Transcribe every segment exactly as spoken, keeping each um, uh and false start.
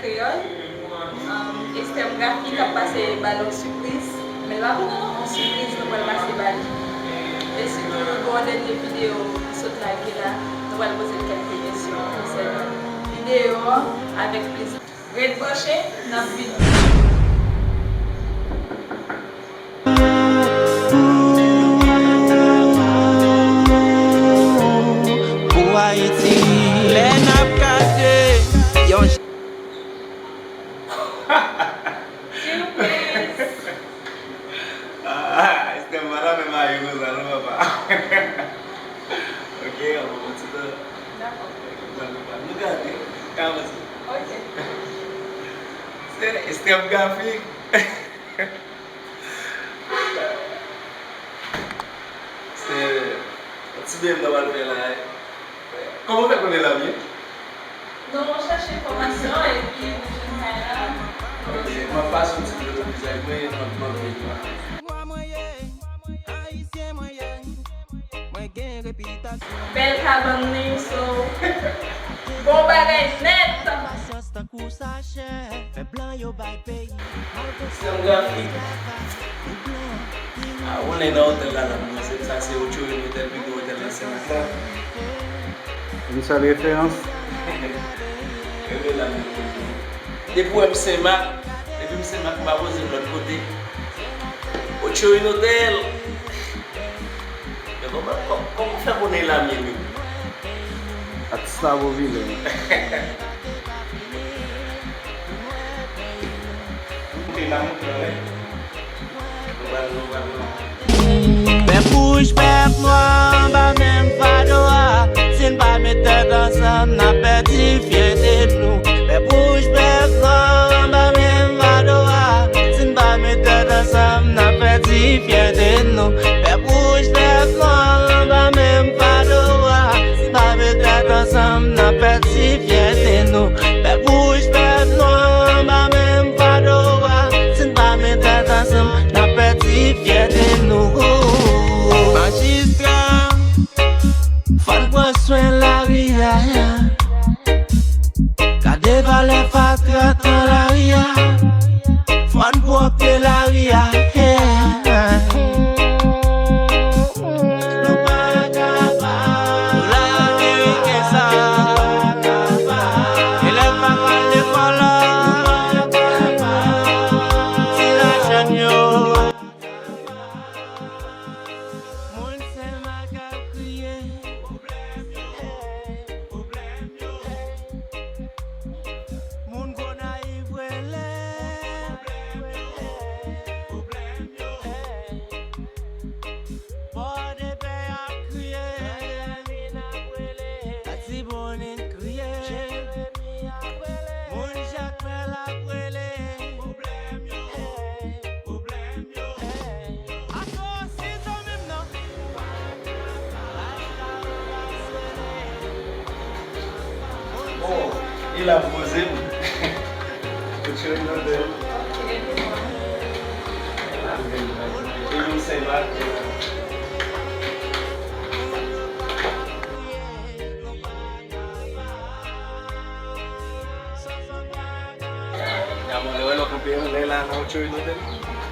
Kreyòl. Um, Esther Mgrafi k ap pase ba nou yon sipriz. Men l pa pou nou yon sipriz, nou pral pase ba li. E sitou, nou gen yon dènye videyo ki sot lage la. Nou pral poze l kèk kesyon konsènan videyo an avèk plezi. Ret branche, n ap vini. Pou Ayiti. Lè n ap gade yon Sipriz! Ah, Esther pa ta fè mayo konsa non, papa. Ok, an bon ti tan. Dakò. Nou gade, nou gade. Ka avanse. Ok. Se Esther Mgrafi. Se yon ti bebe nou pral fè la. Kòman w fè konnen Lamyen? Non, mwen chèche enfòmasyon epi mwen jwenn kay la. Ok, m ap pase yon ti videyo pou vizaj mwen, m ap, m ap vin la. Bèl kabann li, so, bon bagay nèt. Sènografik. Ah, ou konnen nan otèl la, nan Bwazèl, sa se Ochorin Hotel, pi gwo otèl nan Senmak la. Yon sèl referans. Reve la, depi w wè m Senmak, depi m Senmak, m pa poze m lòt kote. Ochorin Hotel. Men kòman, kòman, kòman w fè konnen Lamyen menm? Atis la popilè. Moute la, moute la, wi. Nou pral, nou pral, nou pral. Pèp wouj, pèp nwa, anba menm fado a. Si n pa met tèt ansanm, n ap pèdi fyète nou. Pèp wouj, pèp nwa, anba menm fado a. Si n pa met tèt ansanm, n ap pèdi fyète nou. Pèp wouj, pèp nwa, anba menm fado a. Si n pa met tèt ansanm, n ap pèdi fyète nou. Pèp wouj, pèp nwa, anba menm fado a. Si n pa met tèt ansanm, n ap pèdi fyète nou. Majistra, fò n pran swen lari a. Gade valè fatra nan lari a. Fò n pwòpte lari a. Nou pa ka pa pou lari konsa. Elèv pa pral lekòl la. Ti lajèn yo. Moun Senmak ap kriye. Pwoblèm yo, pwoblèm yo. Moun Gonayiv rele. Pwoblèm yo, pwoblèm yo. Pòdepè ap kriye. Latibonit kriye. Jeremi ap rele. Moun Jakmèl ap rele. Pwoblèm yo, pwoblèm yo. Bon, e la m poze m. Tout cheri nan bèl. E nou Senmak. Yaman, lè w wè lòt yon peyi anlè la, nan Ochorin Hotel,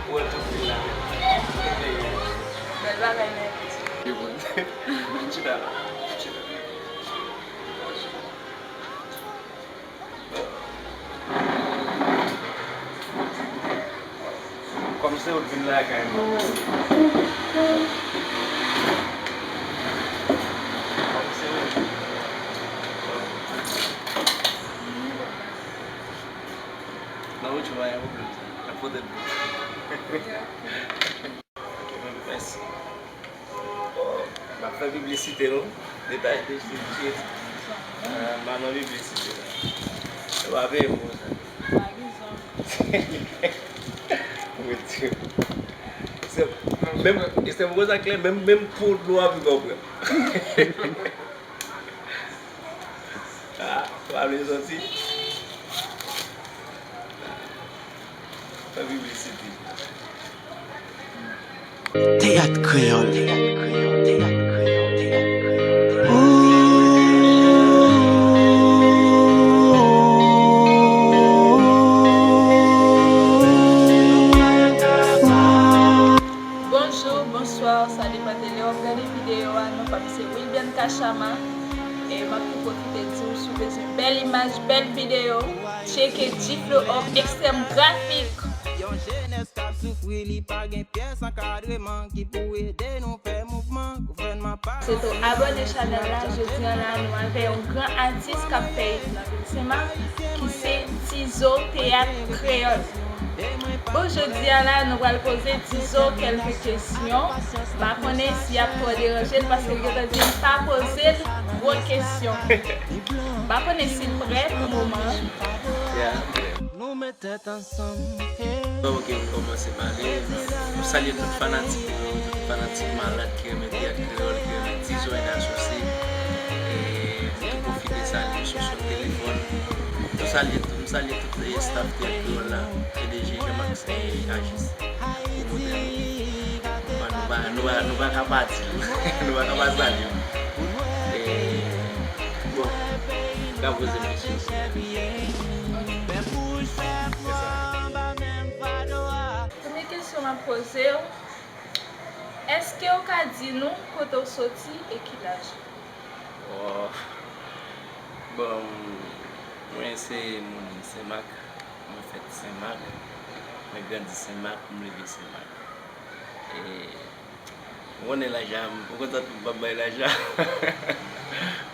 ou wè tout vil la. Bèl bagay nèt. Chita la. Chita. Kòm se ou k vin lakay mwen. Kòm se ou. Nan wout yo, pa gen pwoblèm sa. N ap pote l pou ou. Ok, mèsi. M ap fè piblisite nou. Detay de piblisite. Ah, m pa nan piblisite la. Yo pa peye m pou sa. Mwen di w. Se, menm, se mwen sa klè, menm, menm pou dlo a pi konprann. Ah, w pa vle soti? Fè piblisite. Teyat kreyòl. Kachama. E m ap tou pwofite di w, si w bezwen bèl imaj, bèl videyo, tcheke G-Flow Home Extrême Graphique. Yon jenès k ap soufri, li pa gen pyès ankadreman ki pou ede nou fè mouvman. Gouvènman pa. Se tou abòne chanèl la, jodi a la, nou avè yon gran atis k ap fè hit nan vil Senmak, ki se Tizo Teyat Kreyòl. Bon, jodi a la, nou pral poze Tizo kèlke kesyon. M pa konnen si y ap twò deranje l, paske l gentan di m pa poze l gwo kesyon. M pa konnen si l prè pou moman an. Yeah, I'm ready. Nou met tèt ansanm. Bon, ok, m kòmanse pale. M salye tout fanatik yo, tout fanatik malad ki renmen teyat kreyòl, ki renmen Tizo and Associé. E m tou pwofite salye yo sou son telefòn. M tou salye tout, m salye tout, e, staff teyat kreyòl la, P D G Jean-Max, e, Agis, pwomotè nou. Bon, nou pa, nou pa, nou pa ka pa di l. Nou pa ka pa salye l. E, bon, m ka poze m kesyon si. Premye kesyon m ap poze w, èske w ka di nou kote w soti e ki laj ou? Oh. Bon, mwen se moun Senmak, mwen fèt Senmak, mwen grandi Senmak, m leve Senmak. E, ou konnen laj la, ou konn sa tou m p ap bay laj la.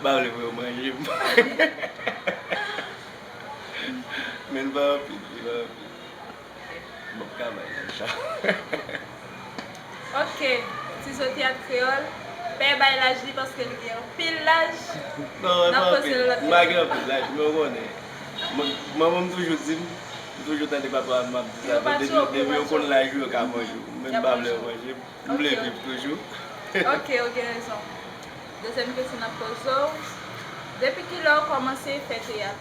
M pa vle pou yo manje m. Men l pa anpil, li pa anpil. M p ap ka bay laj la. Ok, Tizo Teyat Kreyòl, pè bay laj li paske li gen anpil laj. Non, e pa anpil. M pa gen anpil laj, men ou konnen. Mwen, manman m toujou di m, m toujou tande papa m ap di sa tou, depi, depi yo konn laj ou, yo ka manje w. Men m pa vle yo manje m. M vle viv toujou. Ok, ou gen rezon. Dezyèm kesyon n ap poze w, depi kilè w kòmanse fè teyat?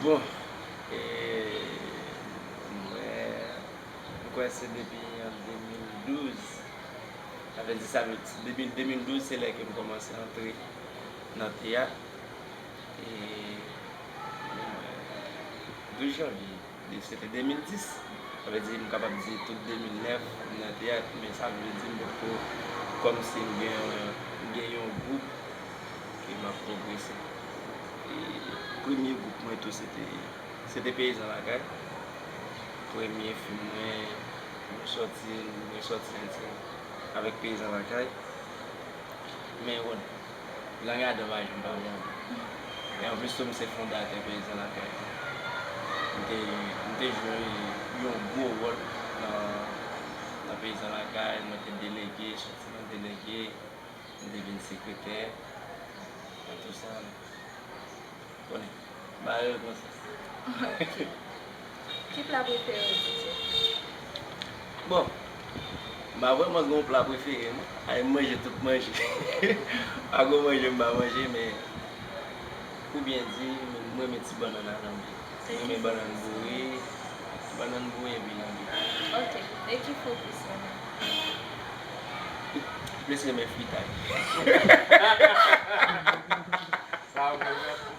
Bon, e, mwen, m kwè se depi an de mil douz. Sa vle di sa, depi de mil douz, se lè ke m kòmanse antre nan teyat. E, douz janvye, de, se te de mil dis. Sa vle di, m kapab di tout de mil nèf, m nan teyat, men sa vle di m potko, kòmsi m gen, m gen yon gwoup ke m ap pwogrese. E premye gwoup mwen tou, se te, se te Peyizan Lakay. Premye fim mwen, mwen sòti, mwen sòti l, se avèk Peyizan Lakay. Men, bon, lang adan pa janm pa vyann. E anplis tou, m se fondatè Peyizan Lakay. M te, m te jwe yon gwo wòl nan, nan Peyizan Lakay, mwen te delege, sòti nan delege, m te vin sekretè, nan tou sa. Konnen, bare l konsa. Ok. Ki pla prefere w, Tizo? Bon, m pa vrèman gen yon pla prefere, non. Ay, m manje tout manje. Pa gen yon manje m pa manje, men pou byen di, m renmen ti bannann a lanbi. M renmen bannann boure, bannann boure epi lanbi. Ok. E ki fwi w plis renmen? M plis renmen fritay. Sa vre, mèsi.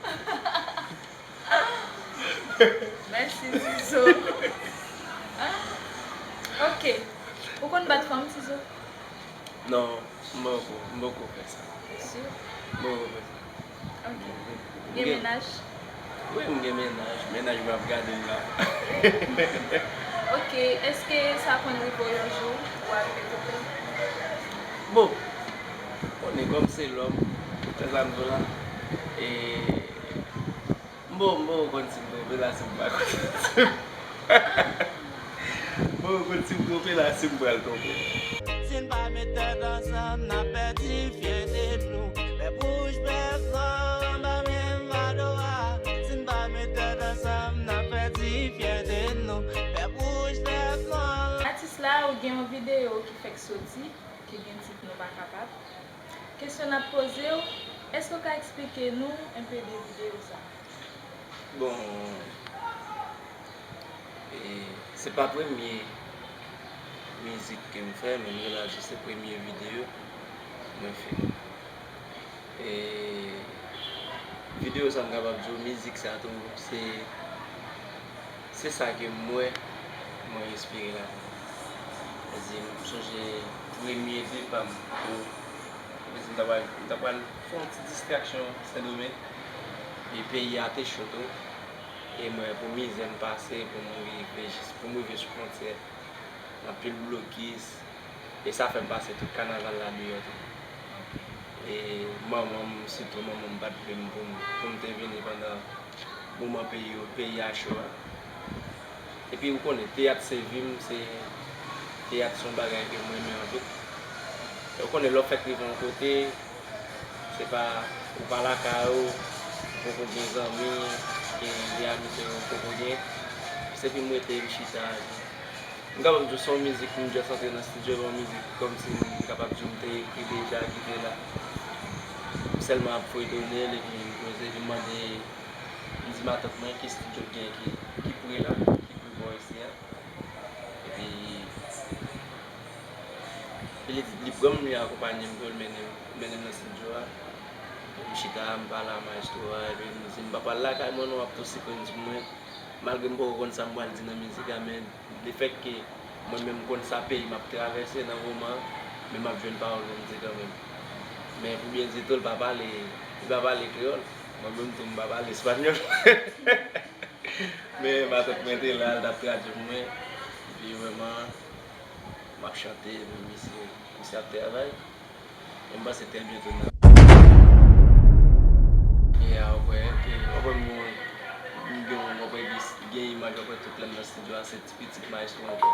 Mèsi, Tizo. Ah, ok. Ou konn bat fanm, Tizo? Non, m poko, m poko fè sa. Si? M poko fè sa. Ok. Gen mennaj? Wi, m gen mennaj. Mennaj mwen ap gade m la. Ok, èske sa konn rive w yon jou pou w arive twonpe? Bon, konnen kòm se lòm, ou konprann sa m di w la. E, m poko, m poko konn si m twonpe la, si m pa konn si m, m poko konn si m twonpe la, si m pral twonpe. Si n pa met tèt ansanm, n ap pèdi fyète nou. Pèp wouj, pèp nwa, anba menm fado a. Si n pa met tèt ansanm, n ap pèdi fyète nou. Pèp wouj, pèp nwa. Atis la, ou gen yon videyo ki fèk soti, ki gen tit Nou Pa Kapab. Kesyon n ap poze w, èske w ka eksplike nou enpe de videyo sa a? Bon, e, se pa premye mizik ke m fè, men m gentan di se premye videyo mwen fè. E, videyo sa, m kapab di w, mizik sa tou, se, se sa ke m wè, mwen enspire ladan l. Sa vle di, m sonje premye depa m pou M ta pral, m ta pral fè yon ti distraksyon Sendomeng. E peyi a te cho tou. E mwen, pou mizè m pase, pou m rive jis, pou m rive sou fwontyè, anpil blokis. E sa fè m pase tout kanaval la deyò tou. E manman m, sitou manman m, pa t vle m pou m, pou m te vini pandan moman peyi, peyi a cho a. Epi ou konnen, teyat se vi m, se, teyat se yon bagay ke m renmen anpil. E ou konnen, lè w fèk rive yon kote, se pa, ou pa lakay ou, ou poko gen zanmi, gen, gen amite ou poko gen. Se epi m rete, m chita. M kapab di w se yon mizik, m just antre nan estidyo, yon mizik kòmsi m kapab di w m te ekri deja, ki te la. M sèlman ap fredone l, epi m poze, epi m mande, m di matant mwen ki estidyo k gen ki, ki pre la, ki pre bò isi a. Epi, epi li, li pran m, li akonpaye m pou l mennen, mennen m nan estidyo a. Epi m chita, m pale a maestro a, epi m di, "M pa pral lakay mwen non, w ap tou sipenn sou mwen." Malgre m poko konn sa m pral di nan mizik la, men lefèt ke mwen menm m konn sa peyi m ap travèse nan moman an, men m ap jwenn pawòl pou m di kanmenm. Men pou byen di tou, li pa pale, li pa pale kreyòl. Mwen menm tou, m pa pale espanyòl. Men matant mwen te la, l t ap tradui pou mwen. Epi vrèman, m ap chante, epi misye, misye ap travay. E m panse trè byento n a. Yeah, w ap wè, ok, w ap wè m gen, m gen, w ap wè gen, gen imaj, w ap wè tout lè m nan estidyo a, se ti pitit maestro ankò.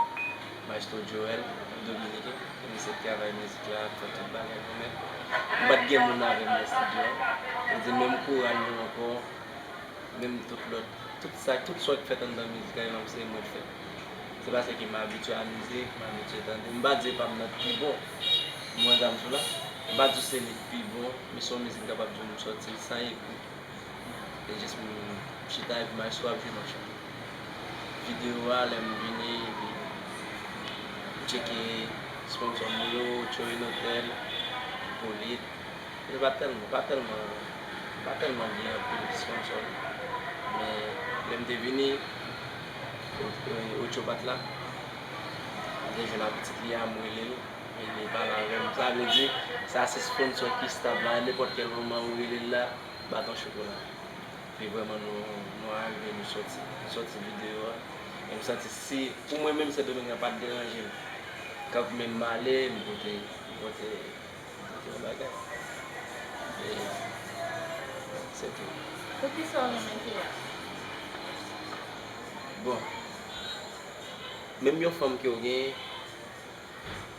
Maestro Joel, yon dominiken, e misye k travay mizik la, ap fè tout bagay pou mwen. M pa t gen moun avè m nan estidyo a. Sa vle di menm koral yo ankò, menm tout lòt, tout sa, tout sa k fèt anndan mizik la, yo menm se mwen k fè. Se paske m abitye a mizik, m abitye tande. M pa di pa m nan k pi bon. Mwen, dam sou la, m pa di se li k pi bon, men se yon mizik m kapab di w m sòti l san ekri. Se jis m chita epi maestro ap jwe, m ap chante. Videyo a, lè m vini, epi m tcheke sponsò m yo, Tchorin Hôtel, Hippolyte. Yo pa tèlman, pa tèlman, pa tèlman gen anpil sponsò. Men lè m te vini, Ocho pa t la. M te jwenn ak pitit li a, m rele l. E li pale avè m. Sa vle di, sa se sponsò ki stab la. Nenpòt kèl moman ou rele l la, baton chokola. Epi vrèman, nou, nou arive, nou sòti, nou sòti videyo a. E m santi si, pou mwen menm, Sendomeng nan pa t deranje m. Kanmenm m ale, m pote, m pote, m pote yon bagay. E se tou. Poukisa w renmen teyat? Bon, menm yon fanm ke w genyen,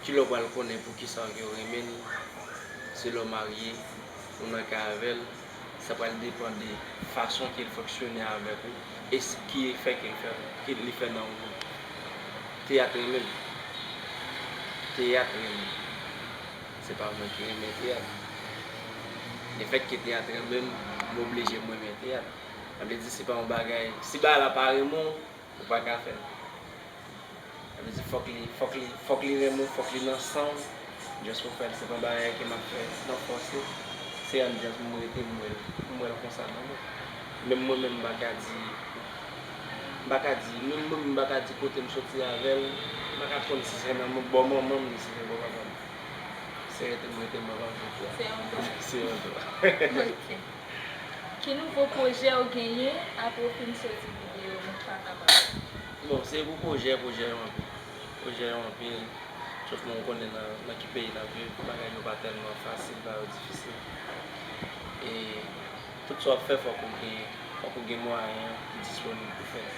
kilè w pral konnen poukisa ke w renmen l, se lè w marye, ou nan kay avè l, sa pral depann de fason ke l fonksyone avèk ou, e s-, ki efè ke l fè, ke li fè nan ou. Teyat renmen m. Teyat renmen m. Se pa mwen ki renmen teyat. Lefètke teyat renmen m, m oblije m renmen teyat. Sa vle di se pa yon bagay, si bagay la pa renmen w, ou pa ka fè l. Sa vle di fòk li, fòk li, fòk li renmen w, fòk li nan san w, just pou fè l. Se pa yon bagay ke m ap fè nan fòse. Se an just m rete m wè l, m wè l konsa nan mwen. Menm mwen menm m pa ka di, m pa ka di, menm mwen menm m pa ka di kote m soti avè l, m pa ka konn si se nan bò manman m, si se bò papa m. Se rete m rete m anvan m rete a. Se yon don. Se yon don. Ok. Ki nouvo pwojè w genyen apre w fin soti videyo Mwen pa ka pale? Bon, se pou pwojè, pwojè yo anpil. Pwojè yo anpil. Sòf mwen ou konnen nan, nan ki peyi n ap viv, bagay yo pa tèlman fasil, bagay yo difisil. E tout sa w ap fè, fòk ou gen, fòk ou gen mwayen an ki disponib pou fè l.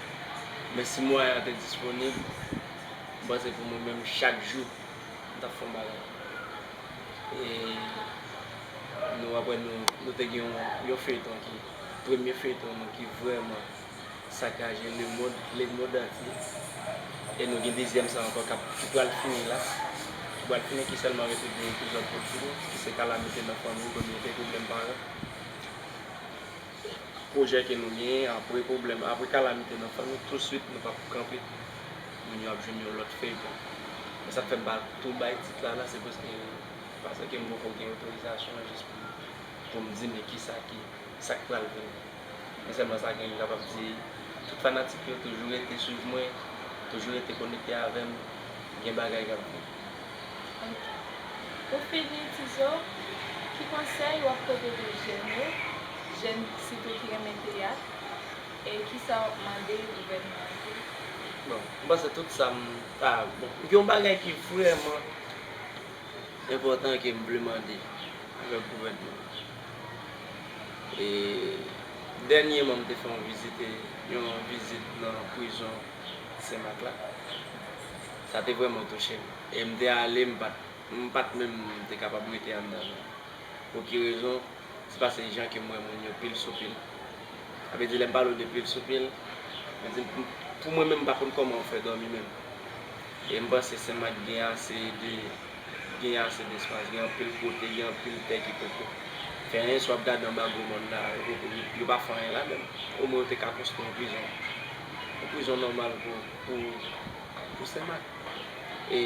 Men si mwayen an te disponib, m panse pou mwen menm, chak jou, m t ap fè yon bagay. E nou, apre nou, nou te gen yon, yon feyton ki, premye feyton nou ki vrèman sakaje lemonn, lemonn antye. E nou gen dezyèm sa ankò k ap, ki pral fini la. Ki pral fini, ki sèlman rete de epizòd pou l fini, ki se Kalamite nan fanmi, premye te Pwoblèm Paran. Pwojè ke nou genyen, apre pwoblèm, apre Kalamite nan fanmi, touswit nou p ap kanpe. Moun yo ap jwenn yon lòt feyton. Men sa k fè m pa tou bay tit la, la, se paske, paske m poko gen otorizasyon an jis pou, pou m di men kisa ki, sa k pral vini. Men sèlman sa ke m kapab di, tout fanatik yo toujou rete swiv mwen, toujou rete konekte avè m, gen bagay k ap vini. Ok. Pou fini, Tizo, ki konsèy w ap pote pou jèn yo, jèn sitou ki renmen teyat, e kisa w ap mande gouvènman an tou? Bon, m panse tout sa m ta, bon, gen yon bagay ki vrèman enpòtan ke m vle mande avèk gouvènman an. E dènyèman, m te fè yon vizite, yon vizit nan prizon Senmak la. Sa te vrèman touche m. E m te ale, m pa t, m pa t menm te kapab rete anndan non. Pou ki rezon? Se paske jan ke m wè moun yo pil sou pil. Sa vle di, lè m pale w de pil sou pil, m di, m, pou mwen menm, m pa konn kòman yo fè dòmi menm. E m panse Senmak gen ase de, gen ase despas, gen anpil kote, gen anpil tè ki poko fè anyen. Si w ap gade anba gwo mòn la, yo poko, yo pa fè anyen la menm. Omwen yo te ka konstwi yon prizon, yon prizon nòmal pou, pou, pou Senmak. E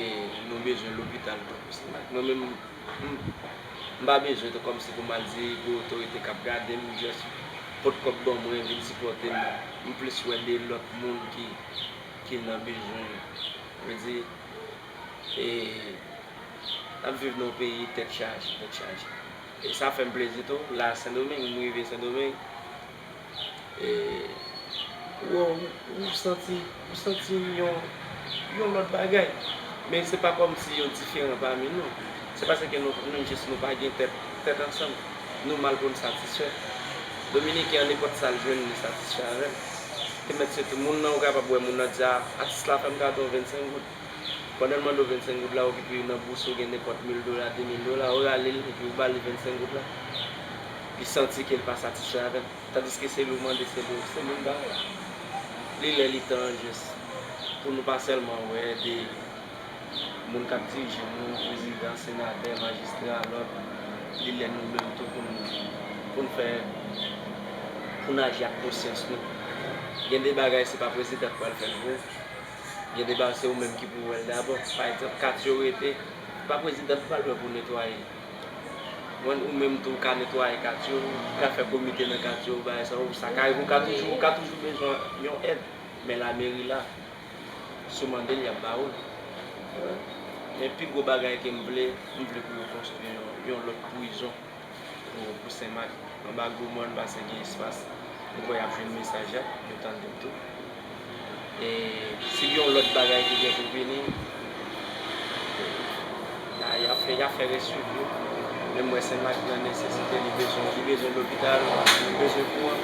nou bezwen lopital tou pou Senmak. Mwen menm, m, m pa bezwen tou kòmsi pou m al di gen otorite k ap gade m, just pot kòb ban mwen, vin sipòte m. M plis wè de lòt moun ki, ki nan bezwen yo. Vle di, e, n ap viv nan yon peyi tèt chaje, tèt chaje. E sa fè m plezi tou. La, Sendomeng, m rive Sendomeng. E, ou, ou, ou santi, ou santi yon, yon lòt bagay. Men se pa kòmsi yo diferan pami nou. Se paske nou, nou jis nou pa gen tèt, tèt ansanm. Nou mal pou n satisfè. Dominiken an, nenpòt sa l jwenn, li satisfè avè l. E mèt se tou moun nan, ou kapab wè moun nan di, "A, atis la fè m kado vennsenk goud." Pandan l mande w vennsenk goud la, ou epi nan bous ou gen nenpòt mil dola, de mil dola, ou rale l, epi ou ba li vennsenk goud la. Li santi ke l pa satisfè avè l. Tandiske se li w mande, se li, se menm bagay la. Li lè li tan jis pou nou pa sèlman wè de moun k ap dirije nou, prezidan, senatè, majistra, lòt, li lè nou menm tou pou n, pou n fè, pou n aji ak konsyans nou. Gen de bagay, se pa prezidan k pral fè l pou ou. Gen de bagay, se ou menm ki pou wè l dabò. Pa egzanp, katye w rete, se pa prezidan k pral wè pou netwaye. Ou menm tou, ou ka netwaye katye w, ou ka fè komite nan katye w, bagay sa yo, sa ka rive, ou ka toujou, ou ka toujou bezwen yon èd. Men lameri la, si w mande l, y ap ba ou l. Men pi gwo bagay ke m vle, m vle pou yo konstwi yon, yon lòt prizon pou, pou Senmak. Anba gwo mòn, pase gen espas. M kwè y ap jwenn mesaj la, yo tande m tou. E si gen yon lòt bagay ki gen pou vini, y a, y a fè, y a fè rès swiv yo. Men m wè Senmak nan nesesite, li bezwen, li bezwen lopital, li bezwen kouran.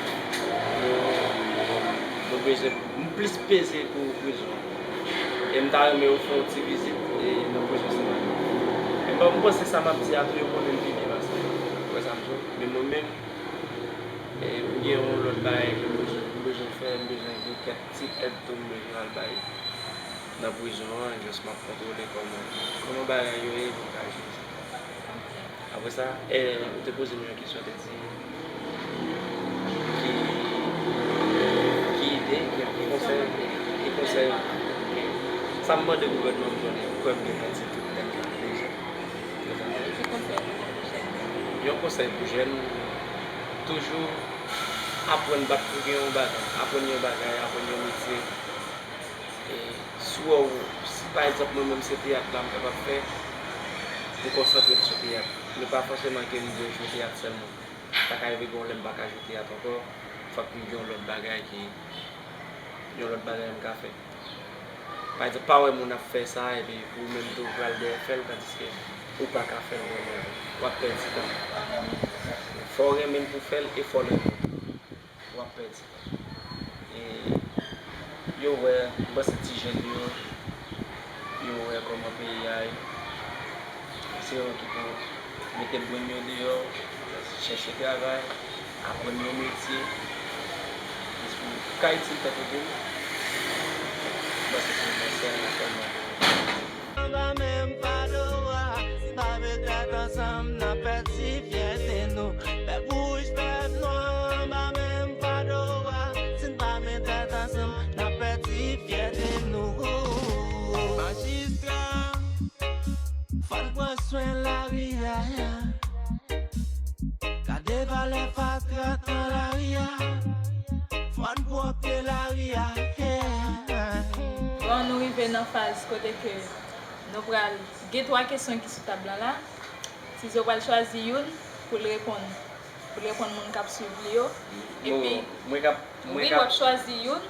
Nou, nou bezwen, m plis peze pou prizon an. E m ta renmen yo fè yon ti vizit, e, nan prizon Senmak. E bon, m panse sa m ap di a tou, yo konnen l pi byen pase m. Ou wè sa m di w? Men mwen menm, e, m gen yon lòt bagay ke m bezwen, m bezwen fè, m bezwen gen kèk ti èd tou m bezwen al bay nan prizon an, jis m ap kontwole kòman, kòman bagay yo ye pou m ka jere sa. Apre sa, e, ou te poze m yon kesyon, te di, ki, ki ide, ki konsèy, ki konsèy, sa m mande gouvènman m konnen, m kwè m gentan di tout nèt la deja. Ki konsèy pou jèn? Yon konsèy pou jèn, toujou aprann bat pou gen yon bagay, aprann yon bagay, aprann yon metye. E si w wè w, si pa egzanp mwen menm se teyat la m kapab fè, m konsantre m sou teyat. Men pa fòseman ke m dwe jwe teyat sèlman. Sa ka rive gen yon lè m pa ka jwe teyat ankò, fòk m gen yon lòt bagay ki, yon lòt bagay m ka fè. Pa egzanp, pa wè moun ap fè sa, epi pou ou menm tou ou pral dèyè fè l, tandiske ou pa ka fè l vrèman vre. W ap pèdi tan. Fò w renmen l pou w fè l, e fò w renmen l. W ap pèdi tan. E yo wè, m panse ti jèn yo, yo wè kòman peyi a ye. Se yo ki pou mete brenn yo deyò, chèche travay, aprann yon metye. Jis pou ka itil tèt ou tou. M panse se yon mesaj la sèlman pou yo. Anba menm fado a, n pa met tèt ansanm, n ap pèdi fyète nou. Pèp wouj, pèp nwa, anba menm fado a, si n pa met tèt ansanm, n ap pèdi fyète nou. Majistra, fò n pran swen lari a. Gade valè fatra nan lari a. Fò n pwòpte lari a, yeah. Bon, nou rive nan faz kote ke nou pral gen twa kesyon ki sou tab lan la. Tizo pral chwazi youn pou l reponn. Pou l reponn moun k ap swiv li yo. Epi, mwen k ap, mwen wi, k ap w ap chwazi youn.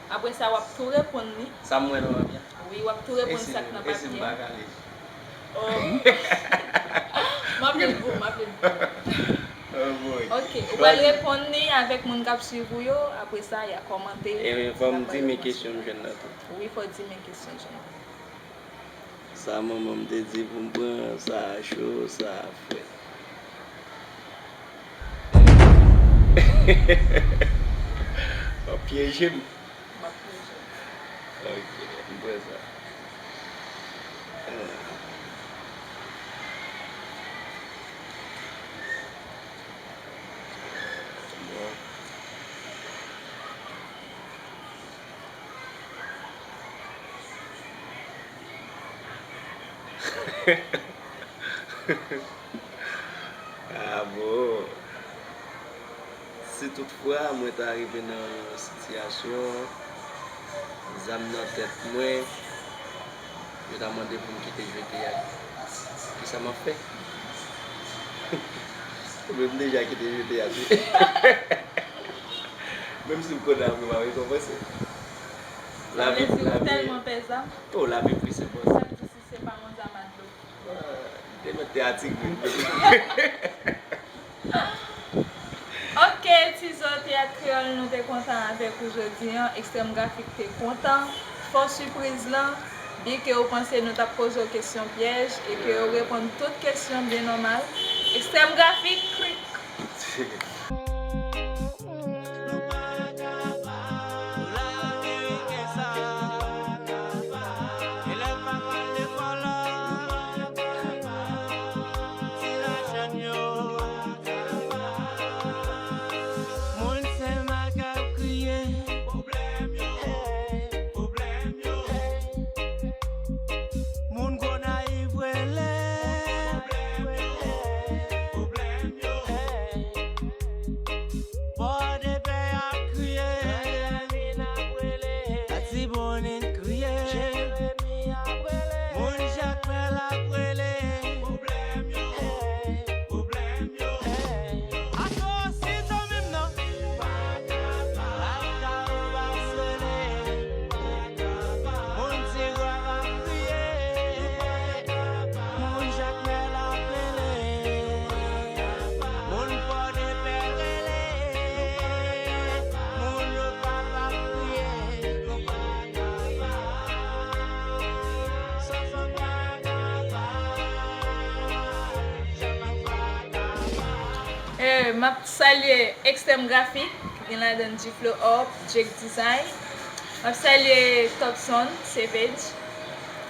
Apre sa, w ap tou reponn li. Sa m wè nan papye a? Wi, w ap tou reponn sa k nan papye a. E si m pa kale? Oh. M ap vin pou, m ap vin pou. Oh boy. Ok, ou pral reponn li avèk moun k ap swiv ou yo. Apre sa, y a kòmante. E fò m di men kesyon m jwenn nan tou. Wi, fò w di men kesyon jwenn nan. Sa manman m te di pou m pran, sa a cho, sa a frèt. W ap pyeje m. M ap pyeje w. Ok, m pran sa. Ah. Bon. Ah bon. Si toutfwa mwen ta rive nan yon sitiyasyon, zam nan tèt mwen, yo ta mande pou m kite jwe teyat, kisa m ap fè? Mwen m deja kite jwe teyat wi. Menm si m konnen apre m ap rekonpanse. Sa vle di ou tèlman pè zam? Oh, lavi prese, bòs. Sa vle di si se pa yon zam a dlo. Ah, te mèt te atik wi. Ok, Tizo Teyat Kreyòl, nou te kontan avèk ou jodi an. Extrême Graphique te kontan. Fò sipriz lan, byen ke ou panse nou t ap poze w kesyon pyèj e ke ou reponn tout kesyon byen nòmal. Extrême Graphique, krik. Moun Senmak ap kriye. Pwoblèm yo, pwoblèm yo. Moun Gonayiv rele. Pwoblèm yo, pwoblèm yo. Pòdepè ap kriye. Latibonit kriye. Jeremi ap rele. Moun Jakmèl ap rele. Pwoblèm yo, pwoblèm yo. Atò, si to menm nan. Lakay ou pa sele. Moun Tigwav ap kriye. Moun Jakmèl ap rele. Moun Pòdepè rele. Moun Lokap ap kriye. Eh, m ap salye Extrême Graphique, gen ladan Gflo Up, Jake Design. M ap salye Top Sound, Savage.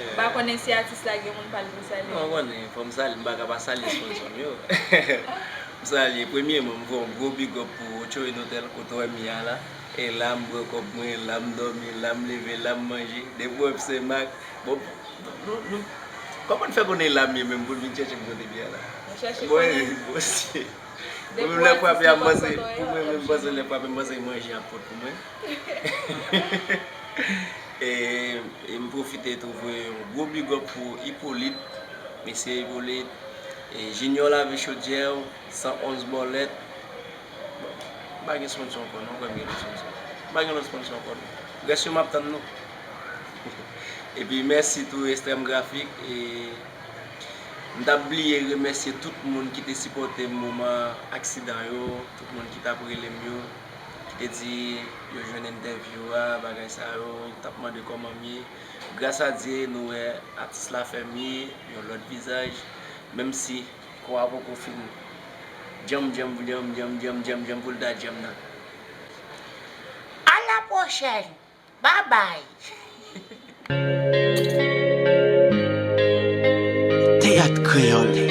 M pa konnen si atis la gen moun pa l pou salye. Non, ou konnen, fò m salye, m pa ka pa salye sponsò m yo. M salye, premyèman, m voye yon gwo big up pou Ochoin Hotel kote w wè m ye a la. E la m pran kòb mwen, la m dòmi, la m leve, la m manje. Depi w wè m se Mac, bon, nou, nou, kòman n fè konnen la m ye menm pou n vin chèche m kote m ye a la? Nou chèche konnen. Bon, se Pou mwen, lè frape a, m panse, pou mwen menm, m panse lè frape, m panse manje ap pot pou mwen. E, e m pwofite tou voye yon gwo big up pou Hyppolite, mesye Hyppolite, e Junior Lave Chodyè, san onz Bòlèt. Bon, m pa gen sponsor ankò non, kwè m gen lòt sponsor. M pa gen lòt sponsor ankò non. Rès yo m ap tann nou. Epi mèsi tou Extrême Graphique, e M t ap bliye remèsye tout moun ki te sipòte m moman aksidan yo, tout moun ki t ap rele m yo, ki te di yo jwenn entèvyou a, bagay sa yo, yo t ap mande kòman m ye. Gras a Dye, nou wè atis la fè m ye, yon lòt vizaj, menm si kò a poko fin djanm, djanm, djanm pou l ta djanm nan. A la pwochèn! Babay! Teyat Kreyòl.